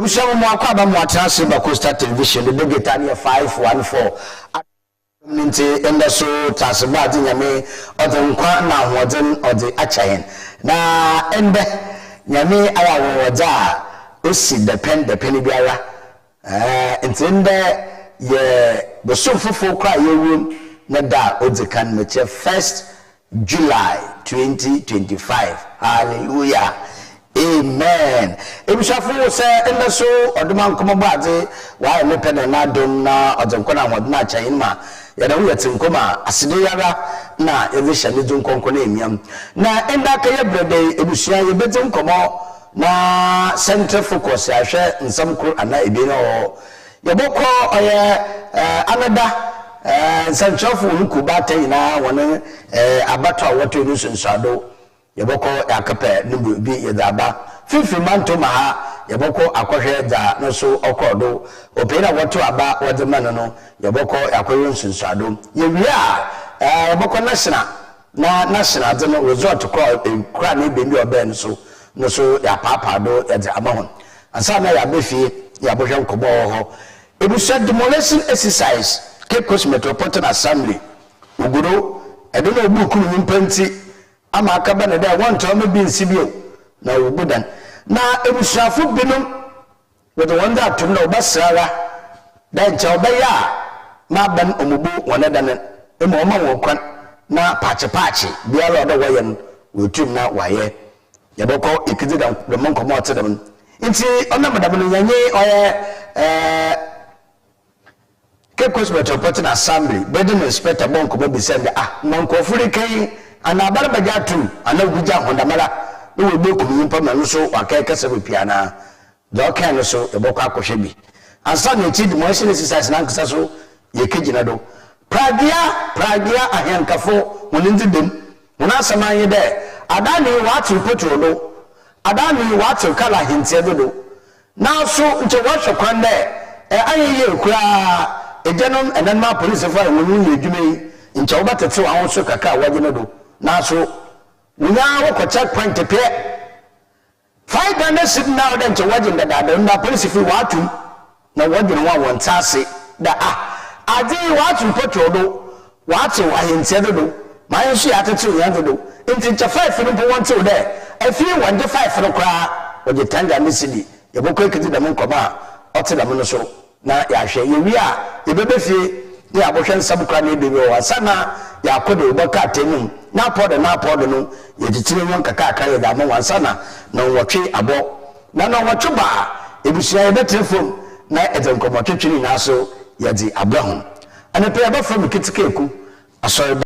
Ebusua mo mo akɔ aba mo atena ase ba Coastal Television do digital no yɛ 514 adom no ntsi ndɛ so tse ase bɔ adze Nyame ɔdze nkwa na ahoɔdzen ɔdze akyɛ hɛn na ndɛ Nyame ayɛ awɔwɔdze a osi dɛpɛn dɛpɛn biara ɛɛ ntsi ndɛ yɛ bosoom fofor koraa a yɛwɔ mu ne da a odzi kan mekyerɛ first July 2025 Hallelujah Amen Ebusuafo sɛ ndɛ so ɔdom ankoma bɔ adze ɔayɛ ne pɛ na n'adom na ɔdze nkwa na ahoɔdzen akyɛ hɛn ma yɛda ho yɛtse nkwa mu a aseda yi ara na yɛdze hyɛ ne dzin krɔnkrɔn no enyimnyam na ndɛ akɛyɛ berɛ yi ebusua yɛbɛdzi nkɔmmɔ na central focus yɛahwɛ nsɛm kor anaa ebien wɔ hɔ. Yɛbɔkɔ ɔyɛ anada nsɛnkyerɛwfo hɔn kuw baatan nyina hɔn abatow a wɔtoe no nsunsuando. Yɛbɔkɔ akɛpɛ no mu bi yɛdze aba. Finimfin Mantɔw mu ha, yɛbɔkɔ akɔhwɛ dza no so ɔkɔr do. Ɔpanyin a wɔtow aba wɔdze ma no no, yɛbɔkɔ akɔhwɛ nsunsuando. Yewie a, yɛbɔkɔ National na National dze no resort kor a kor anaa ebien bi a ɔbɛn no so no so yɛapaapaa do yɛdze ama hɔn. Ansaana yɛaba fie na yɛabɔhwɛ nkɔmbɔ a ɔwɔ hɔ. Ebusua Demolition Exercise, Cape Coast Metropolitan Assembly, ogu do, ɛdo na obu kum nyimpa ntsi ama akɛba no dɛ wɔnntra ɔma bi nnsi bio na wobu dan. Na ebusuafo binom wɔdze hɔn dze ato mu dɛ wɔbɛsera ara dɛ nkyɛ ɔbɛyɛ a m'aban omubu hɔn dan no mbom ɔmma hɔn kwan na paakyepaakye biara a ɔwɔ dɛ wɔyɛ no woetum na wɔayɛ. Yɛbɔkɔ ekedzi dɛm nkɔmbɔ a ɔtse dɛm no. Ntsi ɔnam dɛm no yɛnye ɔyɛ Cape Coast Metropolitan Assembly Building Inspector bɔɔ nkɔmbɔ bisaa no dɛ, Ah, ma nkorɔfo reka yi, ana aber bɛgye ato mu anaa obi gya hɔn dɛmara na woebokum nyimpa ma no so ɔakɛyɛ kɛse pii anaa? Dza ɔkae no so yɛbɔkɔ akɔhwɛ bi. Ansaana ekyir demolition exercise nankasa so yekegyina do. Pragea, pragea ahɛnkafo hɔn ndze dam Hɔn asɛm ara nye dɛ, Adanee wɔatsew petrol do, adanee wɔatsew kaar ahentsia bi do. Naaso nkyɛ wɔhwɛ kwan dɛ annyɛ yie koraa egyanom ɛnanom apolisifo a hɔn nye edwuma yi nkyɛ wɔbɛtsetsew ahosu kakra a wɔgye no do. Naaso wonya wɔkɔ check point pɛ, Five Ghana cedi na ɔwɔ dɛ nkyɛ wɔgye no dadaada no, ndɛ apolisifo yi wɔato mu na wɔdwen ho a wɔnntse ase dɛ ah adze yi wɔatsew petrol do, wɔatsew ahɛntsia dze do, ma hɛn so yɛatsetsew hɛn dze do, ntsi nkyɛ five no mpo wɔnntsew dɛ afei wɔnngye five no koraa, wɔgye ten Ghana cedi. Yɛbɔkɔ ekedzi dɛm nkɔmbɔ a ɔtse dɛm no so na yɛahwɛ. Yewie a, yɛbɛba fie na yɛabɔhwɛ nsɛm koraa na ebewie hɔ ansaana yɛakɔ do yɛbɔkɔ atsɛn mu n'apɔw do n'apɔw do no, yɛkyekyer hɔn nkakrankra yɛdze ama hɔn ansaana nɔnwɔtwe abɔ. Na nɔnwɔtwe ba a, ebusua yɛbɛtsena famu na yɛdze nkɔmbɔtwetwe ne nyina so yɛdze abrɛ hɔn. Anapa yi yɛbɛfrɛ me Ketsekeeku Asɔrba.